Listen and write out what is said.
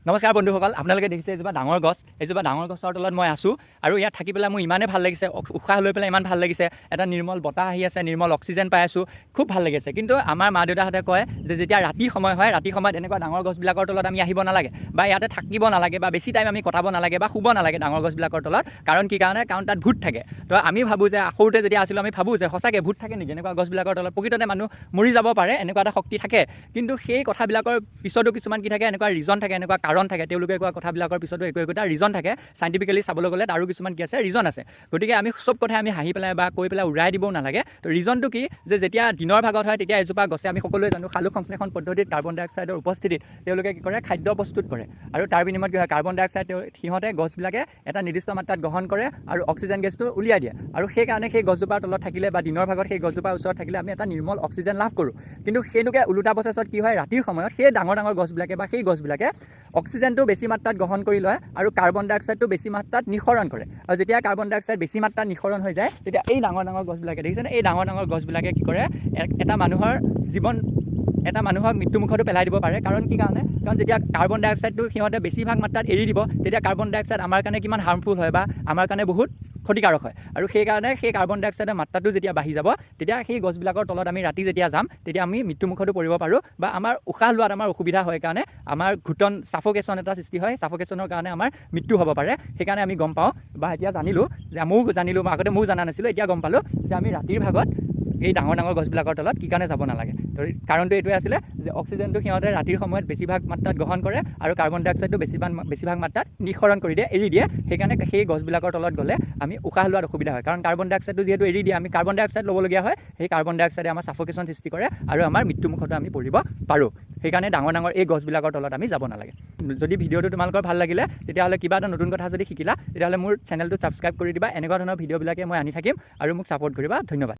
নমস্কাৰ বন্ধুসকল, আপোনালোকে দেখিছে এজোপা ডাঙৰ গছ। এজোপা ডাঙৰ গছৰ তলত মই আছোঁ আৰু ইয়াত থাকি পেলাই মোৰ ইমানেই ভাল লাগিছে, উশাহ লৈ পেলাই ইমান ভাল লাগিছে। এটা নিৰ্মল বতাহ আহি আছে, নিৰ্মল অক্সিজেন পাই আছোঁ, খুব ভাল লাগিছে। কিন্তু আমাৰ মা দেউতাহঁতে কয় যে যেতিয়া ৰাতি সময় হয়, ৰাতি সময়ত এনেকুৱা ডাঙৰ গছবিলাকৰ তলত আমি আহিব নালাগে বা ইয়াতে থাকিব নালাগে বা বেছি টাইম আমি কটাব নালাগে বা শুব নালাগে ডাঙৰ গছবিলাকৰ তলত। কাৰণ কি কাৰণে? কাৰণ তাত ভূত থাকে। তো আমি ভাবোঁ যে সৰুতে যেতিয়া আছিলোঁ, আমি ভাবোঁ যে সঁচাকৈ ভূত থাকে নেকি এনেকুৱা গছবিলাকৰ তলত? প্ৰকৃততে মানুহ মৰি যাব পাৰে, এনেকুৱা এটা শক্তি থাকে। কিন্তু সেই কথাবিলাকৰ পিছতো কিছুমান কি থাকে, এনেকুৱা ৰিজন থাকে, এনেকুৱা কাৰণ থাকে। তেওঁলোকে কোৱা কথাবিলাকৰ পিছতো একো একোটা ৰিজন থাকে। চাইণ্টিফিকেলি চাবলৈ গ'লে তাৰো কিছুমান কি আছে, ৰিজন আছে। গতিকে আমি চব কথাই আমি হাঁহি পেলাই বা কৈ পেলাই উৰাই দিবও নালাগে। তো ৰিজনটো কি যে যেতিয়া দিনৰ ভাগত হয়, তেতিয়া এজোপা গছে, আমি সকলোৱে জানো, সালোক সংশ্লেষণ পদ্ধতিত কাৰ্বন ডাই অক্সাইডৰ উপস্থিতিত তেওঁলোকে কি কৰে? খাদ্য প্ৰস্তুত কৰে। আৰু তাৰ বিনিময়ত কি হয়? কাৰ্বন ডাই অক্সাইড তেওঁ সিহঁতে গছবিলাকে এটা নিৰ্দিষ্ট মাত্ৰাত গ্ৰহণ কৰে আৰু অক্সিজেন গেছটো উলিয়াই দিয়ে। আৰু সেইকাৰণে সেই গছজোপাৰ তলত থাকিলে বা দিনৰ ভাগত সেই গছজোপাৰ ওচৰত থাকিলে আমি এটা নিৰ্মল অক্সিজেন লাভ কৰোঁ। কিন্তু সেইটোকে ওলোটা প্ৰচেছত কি হয়? ৰাতিৰ সময়ত সেই ডাঙৰ ডাঙৰ গছবিলাকে বা সেই গছবিলাকে অক্সিজেনটো বেছি মাত্ৰাত গ্ৰহণ কৰি লয় আৰু কাৰ্বন ডাই অক্সাইডটো বেছি মাত্ৰাত নিঃসৰণ কৰে। আৰু যেতিয়া কাৰ্বন ডাই অক্সাইড বেছি মাত্ৰাত নিঃসৰণ হৈ যায়, তেতিয়া এই ডাঙৰ ডাঙৰ গছবিলাকে, দেখিছেনে, এই ডাঙৰ ডাঙৰ গছবিলাকে কি কৰে? এটা মানুহৰ জীৱন, এটা মানুহক মৃত্যুমুখতো পেলাই দিব পাৰে। কাৰণ কি কাৰণে? কাৰণ যেতিয়া কাৰ্বন ডাই অক্সাইডটো সিহঁতে বেছিভাগ মাত্ৰাত এৰি দিব, তেতিয়া কাৰ্বন ডাই অক্সাইড আমাৰ কাৰণে কিমান হাৰ্মফুল হয় বা আমাৰ কাৰণে বহুত ক্ষতিকাৰক হয়। আৰু সেইকাৰণে সেই কাৰ্বন ডাই অক্সাইডৰ মাত্ৰাটো যেতিয়া বাঢ়ি যাব, তেতিয়া সেই গছবিলাকৰ তলত আমি ৰাতি যেতিয়া যাম, তেতিয়া আমি মৃত্যুমুখতো পৰিব পাৰোঁ বা আমাৰ উশাহ লোৱাত আমাৰ অসুবিধা হয় কাৰণে আমাৰ ঘুটন, ছাফকেশ্যন এটা সৃষ্টি হয়। ছাফকেশ্যনৰ কাৰণে আমাৰ মৃত্যু হ'ব পাৰে। সেইকাৰণে আমি গম পাওঁ বা এতিয়া জানিলোঁ যে, ময়ো জানিলোঁ, আগতে ময়ো জানা নাছিলোঁ, এতিয়া গম পালোঁ যে আমি ৰাতিৰ ভাগত এই ডাঙৰ ডাঙৰ গছবিলাকৰ তলত কি কাৰণে যাব নালাগে। তো কাৰণটো এইটোৱে আছিলে যে অক্সিজেনটো সিহঁতে ৰাতিৰ সময়ত বেছিভাগ মাত্ৰাত গ্ৰহণ কৰে আৰু কাৰ্বন ডাই অক্সাইডটো বেছিভাগ বেছিভাগ মাত্ৰাত নিঃসৰণ কৰি দিয়ে, এৰি দিয়ে। সেইকাৰণে সেই গছবিলাকৰ তলত গ'লে আমি উশাহ লোৱাত অসুবিধা হয়। কাৰণ কাৰ্বন ডাই অক্সাইডটো যিহেতু এৰি দিয়ে, আমি কাৰ্বন ডাই অক্সাইড ল'বলগীয়া হয়। সেই কাৰ্বন ডাই অক্সাইডে আমাৰ ছাফকেশ্যন সৃষ্টি কৰে আৰু আমাৰ মৃত্যুমুখতো আমি পৰিব পাৰোঁ। সেইকাৰণে ডাঙৰ ডাঙৰ এই গছবিলাকৰ তলত আমি যাব নালাগে। যদি ভিডিঅ'টো তোমালোকৰ ভাল লাগিলে, তেতিয়াহ'লে কিবা এটা নতুন কথা যদি শিকিলা, তেতিয়াহ'লে মোৰ চেনেলটো ছাবস্ক্ৰাইব কৰি দিবা। এনেকুৱা ধৰণৰ ভিডিঅ'বিলাকে মই আনি থাকিম আৰু মোক ছাপোৰ্ট কৰিবা। ধন্যবাদ।